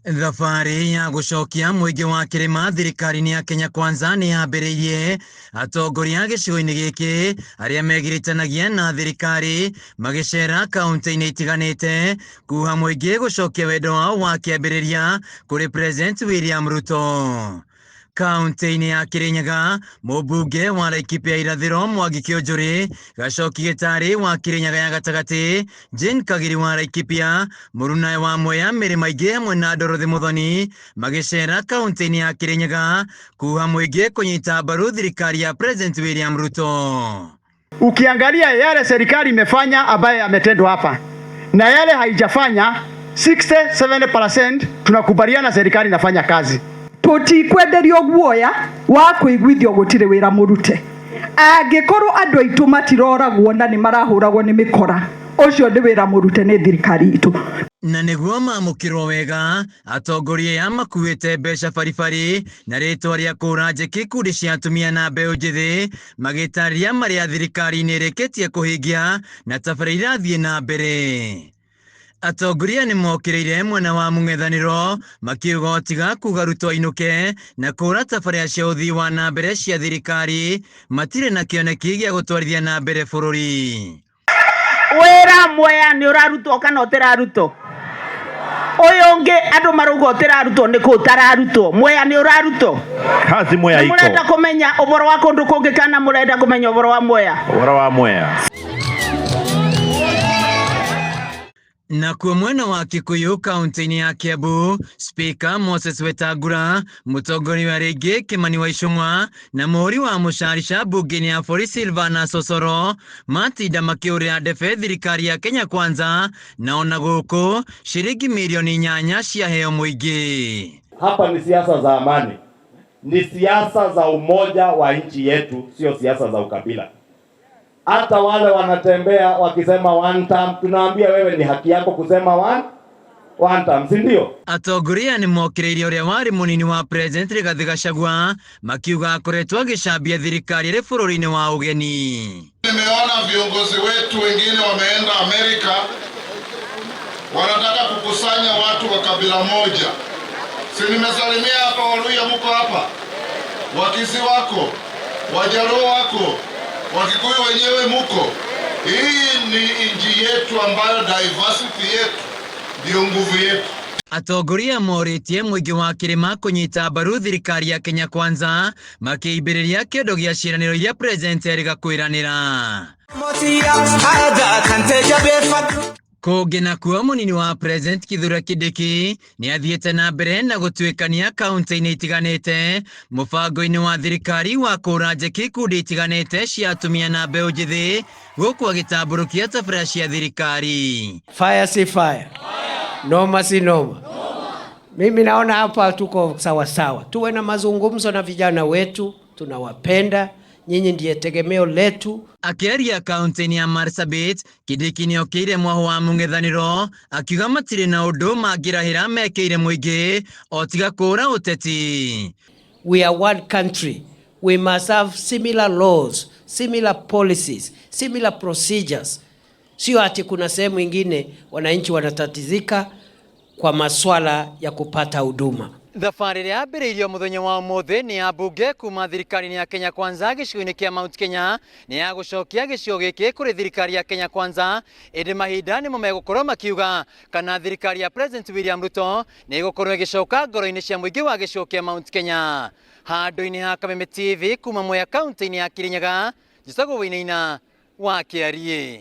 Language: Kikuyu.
Thabarĩ ya gũcokia mũingĩ wa kĩrĩma thirikari-inĩ ya Kenya Kwanza nĩ yambĩrĩirie. Atongoria gĩcigo-inĩ gĩkĩ arĩa megiritanagia na thirikari magĩcera kaunti-inĩ itiganĩte kuha mũingĩ gũcokia wendo wao wa kĩambĩrĩria kũrĩ President William Ruto. Kaunti-inĩ ya Kirinyaga, mũmbunge wa Laikipia Irathĩro Mwangi Kĩũnjũrĩ, Gacoki Gĩtarĩ wa Kirinyaga ya Gatagatĩ, Jane Kagiri wa Laikipia, Mũrunae wa Mwea Mĩrĩ Maingĩ hamwe na Dorothy Muthoni magĩcera kaunti-inĩ ya Kirinyaga kuha mũingĩ kũnyita mbaru thirikari ya President William Ruto. Ukiangalia yale serikali imefanya ambaye yametendwa hapa na yale haijafanya 67% tunakubaliana serikali inafanya kazi. Tutikwenderio guoya wa kuiguithio gutire wira murute. Angikorwo andu aitu matiroragwo na ni marahuragwo ni mikora, ucio ni wira murute ni thirikari itu. Na nĩguo mamũkĩrwo wega, atongoria aya makuĩte mbeca baribari na rĩtwa rĩa kũũra njeki ikundi cia atumia na mbeũ njĩthĩ magĩtarĩria marĩa thirikari nĩ ĩrĩkĩtie kũhingia na tabarĩra irathiĩ na mbere. Atongoria nĩ mokĩrĩire mwena wa mũng'ethanĩro makiuga o tiga kuga Ruto ainũke na kũũra tabarĩra cia ũthii wa na mbere cia thirikari matirĩ na kĩoneki gĩa gũtwarithia na mbere bũrũri. Wĩra Mwea nĩ ũrarutwo kana ũtĩrarutwo? Ũyũ ũngĩ andũ marauga ũtĩrarutwo nĩ kũ ũtararutwo? Mwea nĩ ũrarutwo? Kazi Mwea iko. Mũrenda kũmenya ũhoro wa kũndũ kũngĩ kana mũrenda kũmenya ũhoro wa Mwea? Ũhoro wa Mwea. Nakuo mwena wa Kikuyu kaunti-inĩ ya Kiambu, Speaker Moses Wetangula, mũtongoria wa rĩngĩ Kimani wa Ichung'wa na mũhũri wa mũcarica mbunge-inĩ ya bũrũri Silvana Sosoro matinda makĩũrĩra ndebe thirikari ya Kenya Kwanza, na ona gũkũ ciringi milioni 8 ciaheo mũingĩ. Hapa ni siasa za amani, ni siasa za umoja wa nchi yetu, sio siasa za ukabila. Hata wale wanatembea wakisema one term, tunaambia wewe ni haki yako kusema one term, si ndio? Atongoria nĩ mokĩrĩirie ũrĩa warĩ mũnini wa President Rigathi Gachagua makiuga akoretwo agĩcambia thirikari ĩrĩ bũrũri-inĩ wa ũgeni. Nimeona viongozi wetu wengine wameenda Amerika, wanataka kukusanya watu wa kabila moja. Si nimesalimia hapa Waluhya, mko hapa, Wakisi wako, Wajaluo wako, Wakikuyu wenyewe muko. Hii ni nchi yetu ambayo diversity yetu ndio nguvu yetu. Atongoria morĩtie mũingĩ wa kĩrĩma kũnyita mbaru thirikari ya Kenya Kwanza makĩimbĩrĩria kĩondo gĩa ciĩranĩro iria President erĩga kwĩranĩra. Kũngĩ nakuo mũnini wa President Kithure Kindiki nĩ athiĩte na mbere na gũtuĩkania kaunti-inĩ itiganĩte mũbango-inĩ wa thirikari wa kũũra njeki ikundi itiganĩte cia atumia na mbeũ njĩthĩ gũkũ agĩtambũrũkia tabarĩra cia thirikari. Fire si fire, noma si noma. Mimi naona hapa tuko sawa sawa. Tuwe na mazungumzo na vijana wetu, tunawapenda. Nyinyi ndiye tegemeo letu. Akĩaria kaunti-inĩ ya Marsabit, Kindiki nĩokĩire mwaho wa mũng'ethanĩro akiuga matirĩ na ũndũ mangĩrahĩra mekĩire mũingĩ o tiga kũũra ũteti. We are one country. We must have similar laws, similar policies, similar procedures. Sio ati kuna sehemu ingine wananchi wanatatizika kwa maswala ya kupata huduma. Thabarĩ ĩrĩa yambĩrĩirio mũthenya wa ũmũthĩ nĩ ya mbunge kuma thirikari-inĩ ya Kenya Kwanza gĩcigo-inĩ kĩa Mount Kenya nĩ ya gũcokia gĩcigo gĩkĩ kũrĩ thirikari ya Kenya Kwanza, ĩndĩ mahinda nĩmo megũkorwo makiuga kana thirikari ya President William Ruto nĩ ĩgũkorwo ĩgĩcoka ngoro-inĩ cia mũingĩ wa gĩcigo kĩa Mount Kenya. Handũ-inĩ ha Kameme TV kuma Mwea kaunti-inĩ ya Kirinyaga, Njĩtagwo Wainaina wa Kĩariĩ.